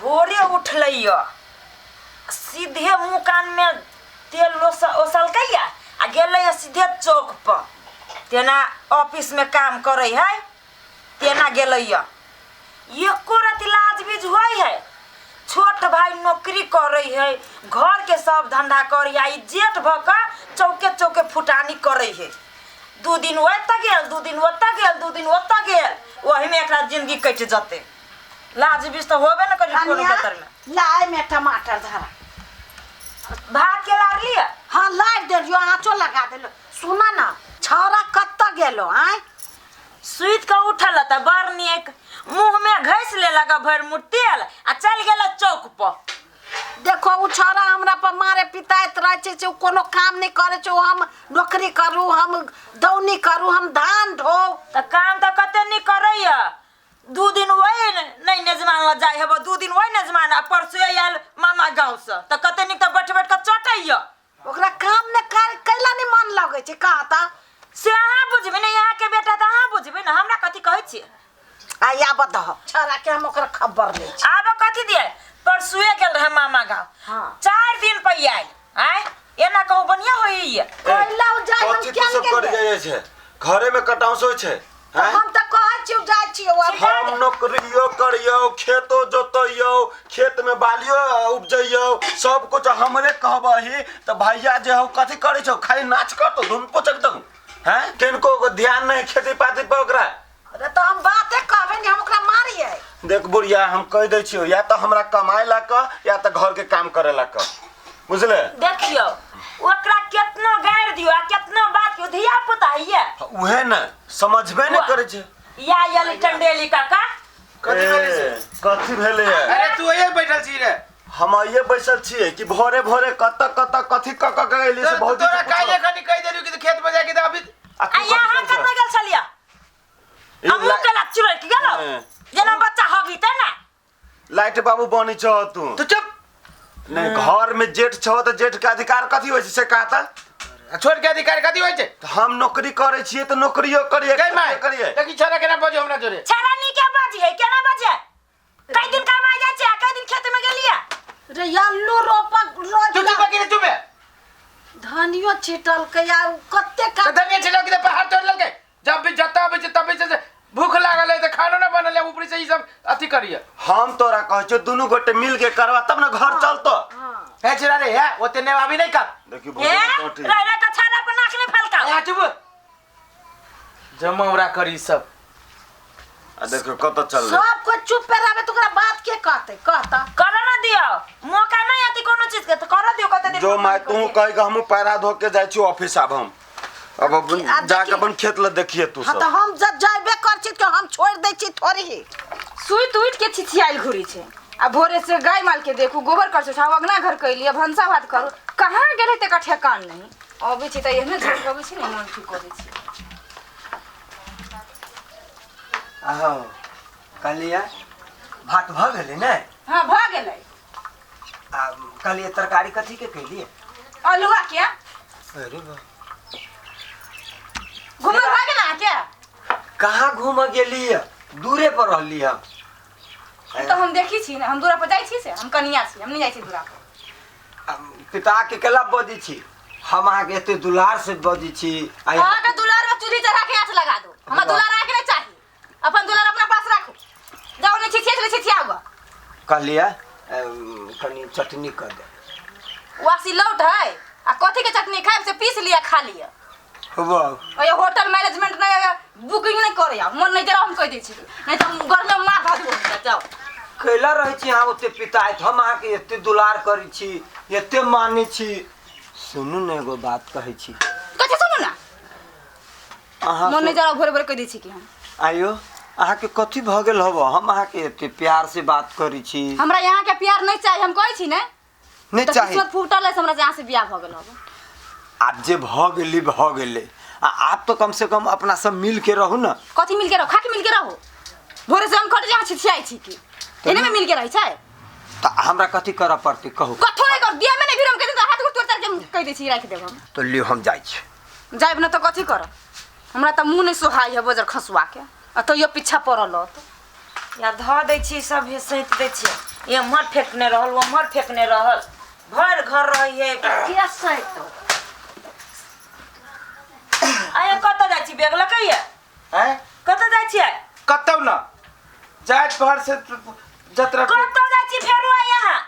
भोरे उठलै यऽ सीधे मुँह कानमे तेल ओसलकै यऽ आ गेलै यऽ सीधे चौक पर तेना ऑफिसमे काम करै है तेना गेलै यऽ एको रति लाज बीज होइ है छोट भाई नौकरी करै है घरके सब धंधा करै है ई जेठ भऽ कऽ चौके चौके फुटानी करै है 2 दिन ओतऽ गेल, 2 दिन ओतऽ गेल, 2 दिन ओतऽ गेल, ओहिमे एकरा जिंदगी कटि जतै। लाज बीज तऽ होबे ने करी कोनो कनिया कतर में। लाय में टमाटर धरा। भात के लार लिअ। हाँ, लारि देलियो, आँचो लगा देलियो। सुना ना, छौड़ा कतऽ गेलो आँय? सुति कऽ उठल तऽ बड़ नीक मुँह में घसि लेलक भरि मुँह तेल आ चलि गेल चौक पर। देखो, उ छौड़ा हमरा पर मारे पिताइत रहै छै से उ कोनो काम नहि करै छै। उ हम नौकरी करू, हम दौनी करू, हम धान ढोउ। तऽ काम तऽ कते नीक करैया। 2 दिन वही नहि नेजमान लग जाइ हेबो, 2 दिन वही नेजमान आ परसुए आयल मामा गाँव से, तऽ कते नीक तऽ बैठ बैठ कऽ चटैया। ओकरा काम ने कैला नहि मन लगै छै, कहता। से अहाँ बुझबै ने, अहाँके बेटा तऽ अहाँ बुझबै ने, हमरा कथी कहै छियै? आ आबऽ दह छौड़ा के, हम ओकरा खबर लै छी। आब कथी दिए? परसुए गेल रहे मामा गाँव। 4 दिन पर आयल। आँय, एना कहू बढ़िया होइए? कैला उ जाइ हम कथी तू केन सब कर गेलियै? जाइ छै? घरे में कटाउस होइ छै? तऽ हैं? हम तऽ कहै छियौ, जाइ छियौ आब। हम नौकरियो करियौ, खेतो जोतैयौ, खेत में बालियो उपजैयौ, सब कुछ हमरे कहबही तऽ भैया जे हौ कथी करै छौ? खाली नाच कर तो धुन पोचक दहु हैं, किनको ध्यान नहीं खेती पाती पर ओकरा। अरे, तऽ हम बाते कहबै ने, हम ओकरा मारियै? देख बुढ़िया, हम कहि दै छियौ, या तऽ हमरा कमाए ला कह या तऽ घर के काम करे ला कह, बुझले? देखियौ, ओकरा केतनो गारि दियौ आ केतनो बात कहियौ, धिया पुता हैया। उहे ने समझबे नहि करै छै। या यली टंडेली काका। कथी भेलै से? कथी भेलै? अरे, तू ओहिए बैठल छी रे? हम आइए बैसल छियै कि भोरे भोरे कतऽ कतऽ कथी कऽ कऽ के एली से भौजी तोरा से काल्हि पुछलो। खनी कहि देलियौ कि तू खेत में जाके तऽ अभी आ तू आ यहाँ कथी करै कतऽ छह? गेल छलियै? ई आ मुँह केला चुरकि गेलौ जेना बच्चा हगिते ने। लाइट बाबू बनी छह तू। तू चुप। नहीं, घर में जेठ छह तऽ जेठ के अधिकार कथी होइ छै से कहता। आ छोट के अधिकार कथी होइ छै? तऽ हम नौकरी करै छियै तऽ नौकरियो करियै। गई माय। करियै। देखी, छोरा केना बजो हमरा जोरे। छाड़ा नीके बाजी है, केना बाजे? कई दिन कमाय जाइ छै आ कई दिन खेत में गेलियै। रे, अल्लू रोपक रोज। तू चुप कि चुप? धनियो छिटलकै आ उ कते तऽ काम। धनिया छिलक के पहाड़ तोड़ लेलकै। जब भी जतऽ अबै छै तब भी छै से भूख लागल है तऽ खानो ना बनल है, ऊपर से ई सब अथी करिए। हम तोरा कहै छियौ, दुनू गोटे मिल के करबा तब ने घर चलतो। हे छोरा रे, हे ओते ने अभी नहीं कर। देखियौ ए भौजी, डाँटी। रह रह के छाड़ा पर नाक नहीं फलकाओ। यहाँ चुप, जमौरा करी सब। आ देखियौ कतऽ चललै। सब कोइ चुप पे रहबे तऽ ओकरा बात के कहतै, कहता? कर ना दियो मौका, नहीं आती कोनो चीज के तो कर दियो कते दिन। जो माय तू कह के हमहूँ पैरा धो के जाइ छी ऑफिस। आब हम अब अपन आ जाके देखी- अपन खेत ल देखिए तू हाँ सब। तऽ हम जब जाबे कर छी तऽ हम छोड़ि दै छी थोड़ी ही? सुति उठि के छिछियाइल घुरी छै आ भोरे से गाय माल के देखू, गोबर कर छाव, अगना घर कैली, भनसा भात करू। कहाँ गेलै तेकर ठेकान नहीं। अबै छै तऽ एहने झटकबै छै ने, मन ठीक करै छै। आहो, कहलियै भात भऽ गेलै ने? हाँ, भऽ गेलै। आ कहलियै तरकारी कथीके कैलियै? अल्हुआ के। अरे वाह। घुमल भऽ गेल अहाँके? कहाँ घूमऽ गेलियै? दूरे पर रहली हम। तऽ हम देखी छी ने, हम दूरा पर जाइ छी से? हम कनिया छी, हम नहि जाइ छी दूरा पर। आ, पिताके केला बजै छी? हम अहाँके एते दुलार से बजै छी आ अहाँके दुलार में चूल्ही चढ़ा के आँच लगा दो। हमरा दुलार अहाँके नहीं चाहिए, अपन दुलार अपना पास राखू। जाओ, नहीं छिछिया छलै, छिछिया हुआ। कहलियै कनि चटनी कऽ दे। वासी लौट है आ कथी के चटनी खाएब? से पीस लिया, खा लिया। वाह। ओए, होटल मैनेजमेंट नहीं, बुकिंग नहीं करे आउ। मन नहीं जरा, हम कह दै छी, नहीं तो हम घर में मार धऽ देबो, जाओ। कैला रहै छी अहाँ ओते पिताइत? हम अहाँके एते दुलार करै छी, एते मानै छी। सुनू ने, एगो बात कहै छी। कथी सुनू ना? अहाँ मन नहीं जरा, भोरे भोरे कह दै छी कि हम आइयो, अहाँके कथी भऽ गेल हब? हम अहाँके एते प्यार से बात करै छी। हमरा यहाँ के प्यार नहीं चाहिए, हम कहै छी ने। नहि तऽ चाही? किस्मत फूटल है से हमरा यहाँ से बियाह भऽ गेल हब। आब जे भऽ गेलै भऽ गेलै, आ आब तऽ कम से कम अपना सब मिल के रहू ने। कथी मिलके रहो? खाके मिलके रहो? भोरे से हम खट यहाँ छिछियाइ छी कि एने में मिलके रहै छै? तऽ हमरा कथी करऽ पड़तै, कहू? कथो नहि कर दिया में नहीं, फिर हम कहै हाथ गोड़ तोड़ ताड़ के कहि दै छी, राखि देब हम। तऽ लियौ, हम जाइ छी। जायब ने तऽ कथी करब? हमरा तऽ मुँह नहि सोहाइ है बजर खसुआ के, आ तैयो पीछा पड़ल रहत। या धऽ दै छी सब सैंत दै छियै, एम्हर फेकने रहल ओम्हर फेकने रहल, भरि घर रहै है। के सैतो? आय कतऽ जाइ छी बैग लऽ के? हैं? कतऽ जाइ छियै? कतौ न जाइत पहर से जतरा। कतऽ जाइ छी फेरो आइ अहाँ?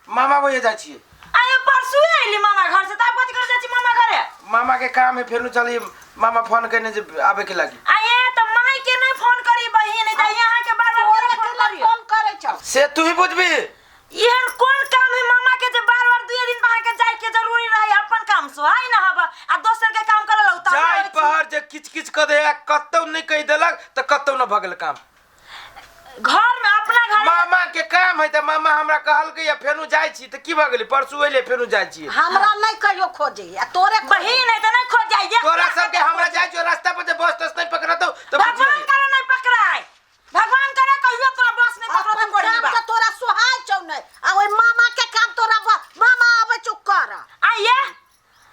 मामा भैया जाइ छियै। आइ परसुए अयली मामा घर से, तऽ आब कथी करे जाइ छी मामा घरे? मामा के काम है, फेर चलिए, मामा फोन केने जे आबे के लागी। आये तऽ माय के नहीं फोन करी बहिन, तऽ यहाँ के बार बार तोरे फोन केला करी? फोन करै छौ? से तू ही बुझबी। एहन कोन काम है मामा के जे बार बार दुए दिन अहाँ के जाय के जरूरी रहे? अपन काम सोहाय न हब आ दोसर के काम करे लऊ। जाय पहर जे किच किच क दे, कतौ नहीं कहि देलक तऽ कतौ न भऽ गेल काम। घर में अपना घर मामा के काम है तऽ मामा हमरा कहलकै या फेनु जाइ छी तऽ की भऽ गेलै? परसू अयलै, फेनु जाइ छी। हमरा नहीं कहियो खोजे आ तोरे खोजे। बहिन है तऽ नहीं खोज जाइए। तोरा सबके हमरा जाइ छियो रास्ता पर जे बस तस नहीं पकड़तौ तऽ भगवान बुझियै। करे नहीं पकड़ाए, भगवान करे कहियो तोरा बस नहीं पकड़ो। अपन तऽ काम कोड़ी के तोरा सोहाय छौ नहीं आ ओइ मामा के काम तोरा मामा आबै छौ कर। आइए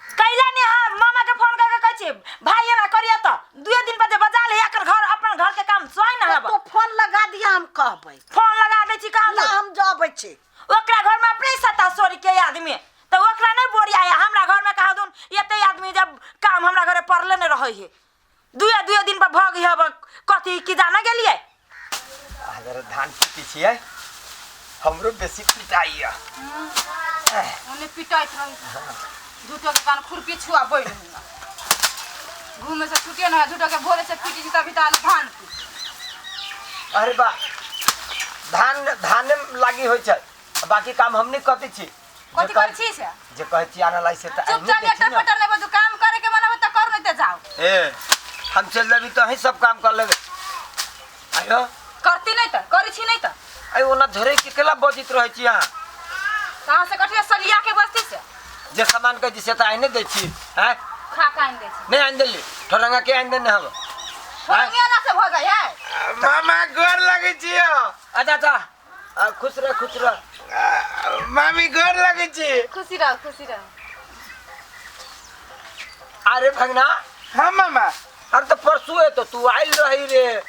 कैला ने हाँ मामा के फोन करके कहै छी भाई एना करिए तऽ दुए दिन पर जे बजा ले, एकर घर अपन घर के काम सोहाय ना हब। तो फोन लगा दिया, हम कहबै। फोन लगा दै छी कहाँ? ना, हम जबै छी। ओकरा घर में अपने सता सोरी के आदमी तऽ ओकरा नहीं बोरिया है, हमरा घर में कहा दून एते आदमी जब काम हमरा घरे पड़ले नहीं रहै है, दुए दुए दिन पर भग हब कथी की जाना गेलिए। अगर धान पीटी छियै हमरो बेसी पिटाइया। ओने पिटाइत रही झूठो के कान खुरपी छुआ बैठ घूमे से छुटे ना, झूठो के भोरे से पीटी छी तभी ताल धान पीट। अरे बा, धान धाने लागी होइ छै, बाकी काम हम नहीं करते छी। कथी करै छी से? जे कहै छी आने लाई से तऽ चुपचाप आनिए दै छी एकटा ने। पटर नहि बजू, काम करे के मन तऽ कर, नहीं तऽ जाओ। ए, हम चल लेबी तऽ अहीं सब काम कर लेबै। आयो। करती नहीं तऽ करै छी नहीं तऽ। आयो, ओना झरे के केला बजैत रहै छी अहाँ? कहाँ से कठिया सलिया के बस्ती से। जे सामान कहै छी से तऽ आनि दै छी आँय? खा के आनि दै छी। नहि आनि देली, ठोरंगा के आनि देने हम? ठोरंगे से भऽ जाइ है। मामा, गोर लगै छियो। अच्छा अच्छा, खुश रह, खुश रह। मामी, गोर लगै छी। खुशी रह, खुशी रह। अरे भगना। हाँ मामा। अरे तऽ परसू है तो तू आयल रही रे।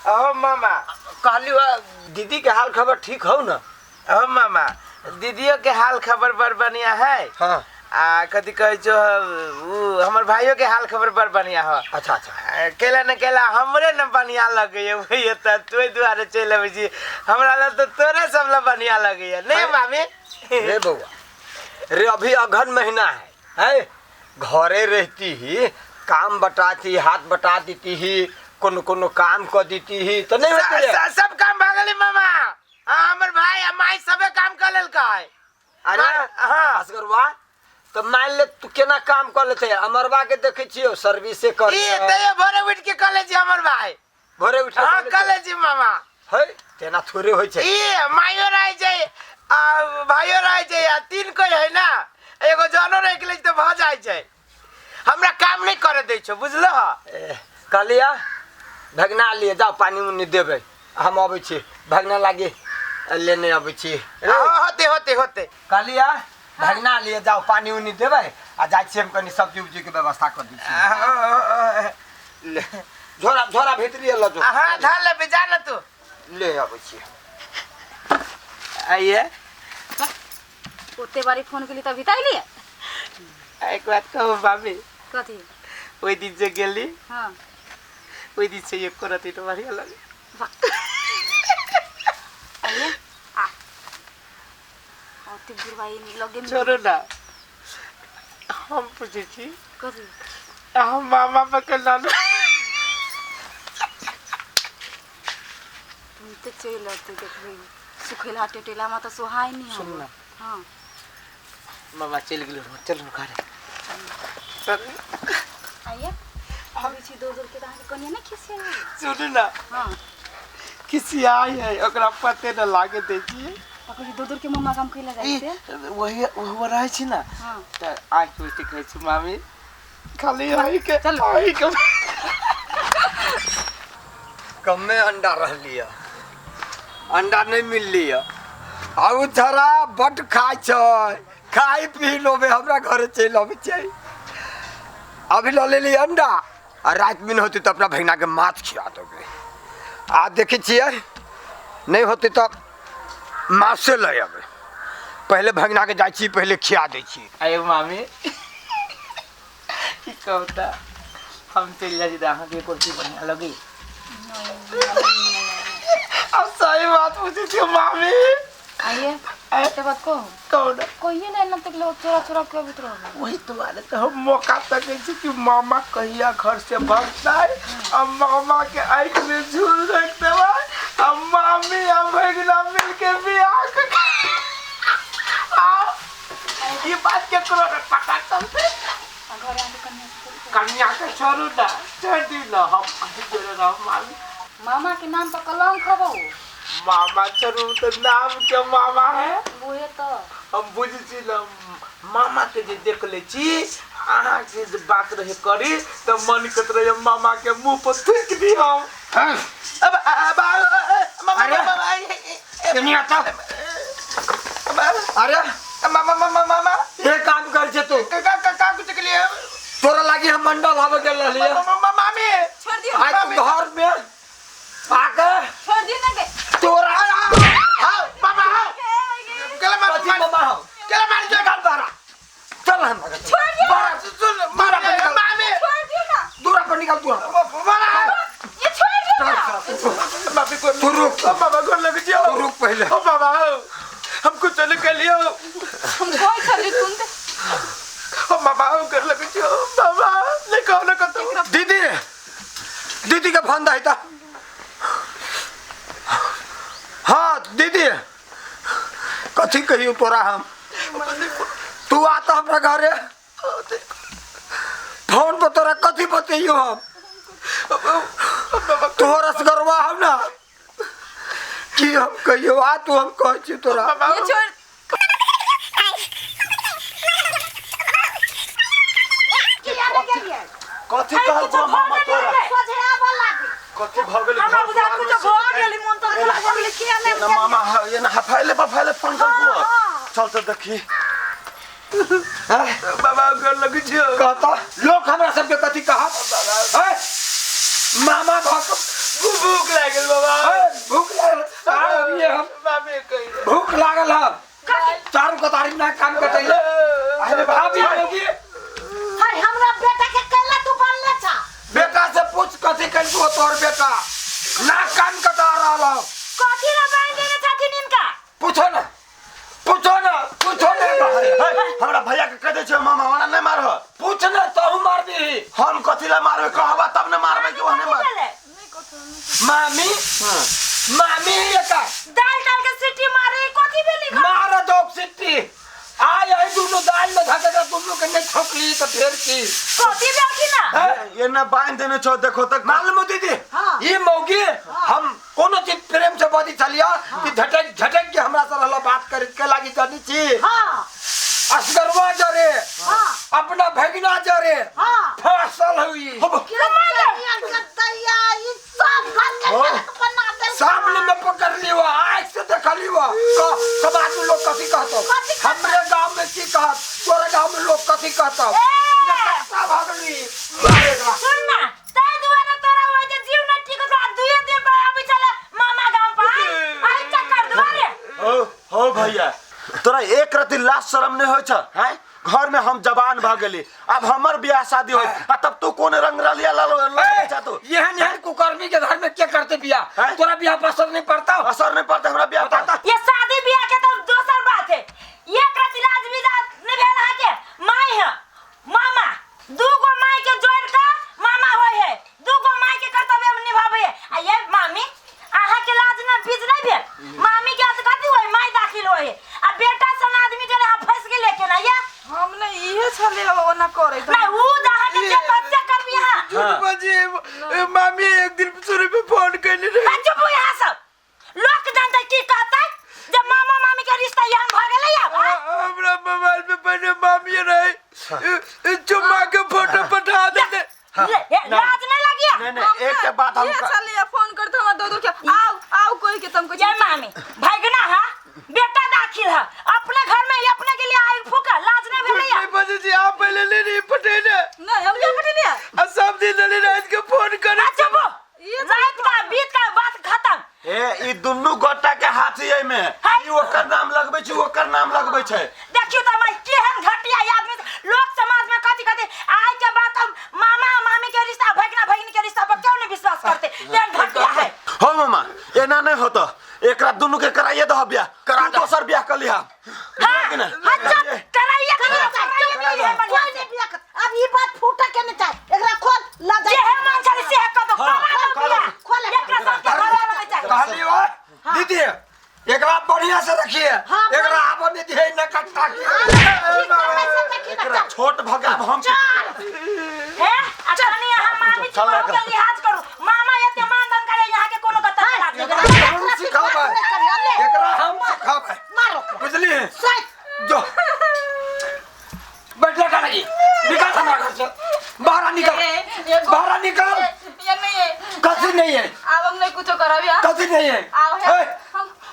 ओ मामा। कहली वा, दीदी के हाल खबर ठीक हौ न? ओ मामा, दीदियों के हाल खबर बड़ बढ़िया है। आ कथी कहै छौ, उ हमर भाइयों के हाल खबर बड़ बढ़िया है। अच्छा अच्छा। आ, केला न केला हमरे न बढ़िया लगैया, वही तऽ तोहि दुआरे चलि अबै छी। हमरा लग तऽ तोरे सब लग बढ़िया लगैया नहीं मामी? रे बउआ रे, अभी अगहन महीना है, है घरे रहती ही, काम बटाती, हाथ बटा देती ही, कोनो कोनो काम कर देती ही तो नहीं होती रे। सब काम भऽ गेलै मामा। हाँ, हमर भाई आ माई सबे काम कर लेलकै। अरे। हाँ। असगरवा तो मान ले तू केना काम कर लेते, अमरवा के देखे छियो सर्विसे कर। ई तैयो भोरे उठ के कॉलेज छी हमर भाई। भोरे उठ के हाँ। कॉलेज? कॉलेज छी मामा। है, तेना थोड़े होइ छै। ई माइयो रहै छै आ भाइयो रहै छै आ तीन कोइ है ना, एगो जनो रहि गेलै तऽ भऽ जाइ छै। हमरा काम नहि करे दै छौ, बुझलो? ए, कहलिया भगना लिए जाओ, पानी उनी देबै, हम अबै छी। भगना लागी लेने अबै छी। हाँ, होते होते होते। कहलिया भगना लिए जाओ, पानी उनी देबै आ जाइ छी हम, कनि सब्जी उब्जी के व्यवस्था कर दै छी। ले झोरा, झोरा भीतरी ल जो। हाँ, धर लेबै, जा न तू। ले अबै छी। आइए। ओते बारी फोन केली तभी तऽ अयलियै। एक बात कहू भाभी? कथी? ओहि दिन जे गेली, ओहि दिन से एको रति तो बढ़िया लगे। आइए आ ओते बुढ़बाई लगे में। छोड़ू ना, हम पूछै छी। कथी? हम मामा पकड़ लालू। तुम तऽ चलि अतै, देखबै सुखेला टेटेला में तऽ सोहाय नहीं। सुन ना। हाँ। मामा चलि गेल, चलू घरे। आइए, अबै छी दौड़ दौड़ के तऽ अहाँके कनिया नहि खिसियाई? सुनू ना। हाँ। खिसियाई है, ओकरा पते न लागे दै छियै। तऽ कहै छी दौड़ दौड़ के मामा काम कैला जाइ ई छै। वही वो रहै छी ना। हाँ। तऽ आँखि उठि कहै छी मामी, खाली अही के। चलू। अही के। कमे अंडा रहली है, अंडा नहीं मिलली है। आ उ छड़ा बड खाइ छै, खाइ पी लोबे हमरा घरे चलि अबै छै। अभी लऽ लेली अंडा आ राति में होती तऽ अपना भैना के माछ खिया देबै। आ देखै छियै नहि होतै तऽ मासे लऽ अबै पहिले भगिनाके जाइ छी पहिले खिया दै छी। अरे मामी की कहता हम चलि जाइ छी तऽ अहाँके कुर्सी बढ़िआँ लगी। अब सही बात पूछै छियै मामी। आइए एक बात कहू। कहू ना। कहिए ना एना तक लोग चोरा चोरा के अबैत रहबै। वही तुम्हारे तो हम मौका तकै छी कि मामा कहिया घर से भगतै आ मामा के आँखि में झूल रख देबै आ मामी आ भगिना मिल के बियाह क आ ई बात केकरो ने पता चलतै। कन्या के छोड़ू ना, छोड़ दी ना, हम अहीं जोड़े रहब मामी। मामा के नाम पर कलंक हबो। मामा छोड़ू तो नाम के मामा है। बुहे तो हम बुझ छी ना मामा के जे देख ले छी अहाँ से जे बात रहे करी तो मन करत रहे मामा के मुंह पर थूक दी हम। हाँ। अब अब मामा अरे। मामा कनी आता। अरे मामा मामा मामा ये काम कर छे तू का का का कुछ के लिए तोरा लागी हम मंडल आवे गेल रहलियै। मामा मामी छोड़ दियो। आइ तू घर में आके छोड़ दियो ना के। तोरा हां मामा हां केला मार कथी मामा हौ केला मार जो निकाल बाहर चल हम छोड़ दियो। सुन दूरा पर निकाल। मामी छोड़ दियो ना। दूरा पर निकाल दूरा मामा ये छोड़ दियो ना। मामी को तू रुक। ओ मामा को लग जियो तू रुक पहले। ओ मामा हमको चले के लिए हम कोई चली तुम ते ओ मामा हम कर लग जियो मामा नहीं कहो ना कतो दीदी दीदी के फोन दही ता। हाँ दीदी कथी कहियो तोरा हम तू आता हमरा घरे फोन पर तोरा कथी बतैयो हम तोहर असगरवा हम ना कि हम कहियो आ तू हम कहै छी तोरा। ये छोड़। कथी कहल छौ मामा तोरा? कथी भऽ गेलै? हमरा घर बुझा दुआर कुछो में भऽ गेलै मन तऽ भऽ गेलै किया नहि ना मामा ये ना हफाइले पफाइले फोन कर हाँ, हाँ। चल तो देखी। हाँ? बाबा कर लग जियो कहता लोग हमरा सबके कथी कहत? हैं? मामा भक भूख लागल बाबा। हैं? भूख लागल अभी हम मामी कहि भूख लागल हम चारू कतारी ना काम कटैले। अरे भाभी होगी हाय हमरा बेटा के कैला तू बनले छा? बेटा से पूछ कथी कलको तोहर बेटा ना कान कटा रहल हौ। कथी ला बांध देने छथिन इनका? पूछो ना पूछो ना पूछो ना। हमरा भैया के कह दे छै मामा हमरा नहीं मारह। पूछ ना तहु मार दीही। हम कथी ला मारबे कहबा तब ने मारबे कि ओहने मार। मामी मामी एका दाल डाल के सीटी मारे कथी भेली? मार दो सिट्टी आय आई दुनु दाल में धके के दुनु के नहीं ठोकली तो फिर की कथी भेलखिन ना? ये ना बांध देने छौ देखो तक मालूम हो दीदी हाँ। ये मौगी हम कोनो चीज प्रेम से बदी चलिया कि झटक झटक के हमरा से रहला बात करे के लागी जानी छी। हाँ असगरवा जरे हाँ। अपना भगिना जरे हाँ। फसल हुई दैया ई सब घर के सड़क बना देल। सामने में पकड़ लियो आँख से देख लियो समाज में लोग कथी कहतो? कथी कहतो? हमरे गांव में की कहत तोरे गांव में लोग कथी कहतो? नकस्ता भगली मारेगा। सुन ना ताहि दुआरे तोरा ओइ जे जीव न टिकत आ दुए दिन पर आबै छले मामा गाम पर आइ चक्कर दुआरे। हो हो भैया तोरा एक रति लाज शरम नहीं होइ छ हैं? घर में हम जवान भ गेली अब हमर बियाह शादी होई आ तब तू कोन रंग रलिया लालो तू एहन एहन कुकर्मी के घर में के करते बियाह? हैं? तोरा बियाह पर असर नहीं पड़ता? असर नहीं पड़ता हमरा बियाह पर। ये शादी बियाह के तो दोसर बात है। एक रति लाज बियाह नहीं भेल है के माई है मामा दूगो माई के जोड़ के मामा होय है दूगो माई के कर्तव्य हम निभाबै है। आ ये मामी अहाँ के लाज न बीज नहीं भेल? मामी के हाथ कथी होय माई दाखिल होय है आ बेटा सन आदमी के अहाँ फंस गेले केना ये? हम ने इहे छले ओना करे नहीं ऊ अहाँ के जे बच्चा करबी अहाँ। झूठ बजे मामी एक दिन सुबह पे फोन कैली रहे। आ चुप हो यहाँ सब लोग जानते की कहता जब मामा मामी के रिश्ता यहाँ भ गेलै अब। हमरा मोबाइल पे पहले मामी रहे चुम्मा के फोटो पठा देते। लाज नहीं लगिया? नहीं नहीं एक के बात हम ये छले फोन करते हमरा दो दो के आओ आओ कोई के तुमको ये मामी भगना है बेटा दाखिल है अपने घर में अपने के लिए आई फूका लाज नहीं भेलैया? नहीं बजे जी आप पहले ले रही पटेले नहीं हम क्या पटेलिया आ सब दिन ले रात के फोन करे। चुप हो रात का बीत का बात बात है एहिमे। ई ओकर नाम लगबै छै, ओकर नाम लगबै छै। देखियो त माई, केहन घटिया आदमी। लोक समाज में कथी कथी आइ के बाद हम मामा मामी के रिश्ता, भगना भगिनी के रिश्ता पर क्यों नहीं विश्वास करते? तेहन घटिया है। हो मामा, एना नहीं होता, एकरा दुनू के कराइए दह बियाह। करा दोसर बियाह कर लिहा। हां हां, चुप कराइए, कराइए, कराइए बढ़िया कोई से। नहीं बियाह कर। अब ई बात फूटा के नहीं चाहे, एकरा खोल ला जे जा। है मन छले से है कर दो, करा दो खोल। बियाह। खोल। एकरा सब के घर वाला नहीं चाहिए। कहली ओ दीदी, एकरा बढ़िया से रखिए। हाँ, एकरा आबो नहीं दिए न कट्टा की। ठीक करबै से देखी ना, एकरा चल। छोट भगाब हम। हे अच्छा नहीं, हम मामी चल जी एकरा। के लिहाज करू। मामा एते मानधन करे, यहाँ के कोनो गलत नहीं लागे। एकरा हम सिखाबै, एकरा हम सिखाबै। मारो ओकरा। बुझलिए? सही। जो बैठ जा लगी, निकल हमरा घर से बाहर निकल, बाहर निकल। ये नहीं है। कथी नहीं है? आब हम नहीं कुछो करब यार। कथी नहीं है? आब है। ए,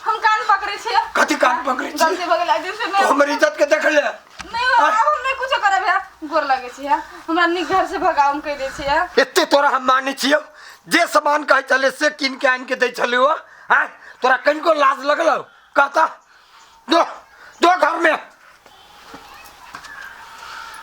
हम कान पकड़े छियै। कथी कान पकड़े छी? गलती भऽ गेल आइ से तू नहीं। हमर इज्जत के देख ले। नहीं, आब हम नहीं कुछो करब यार। गोर लगे छी यार, हमरा नीक घर से भगाव हम कहि दै छी यार। एते तोरा हम मानै छियौ, जे सामान कहै छलै से कीन के आनि के दै छलियौ। आँय, तोरा कनिको लाज लगलौ? कहता, जो जो घर में।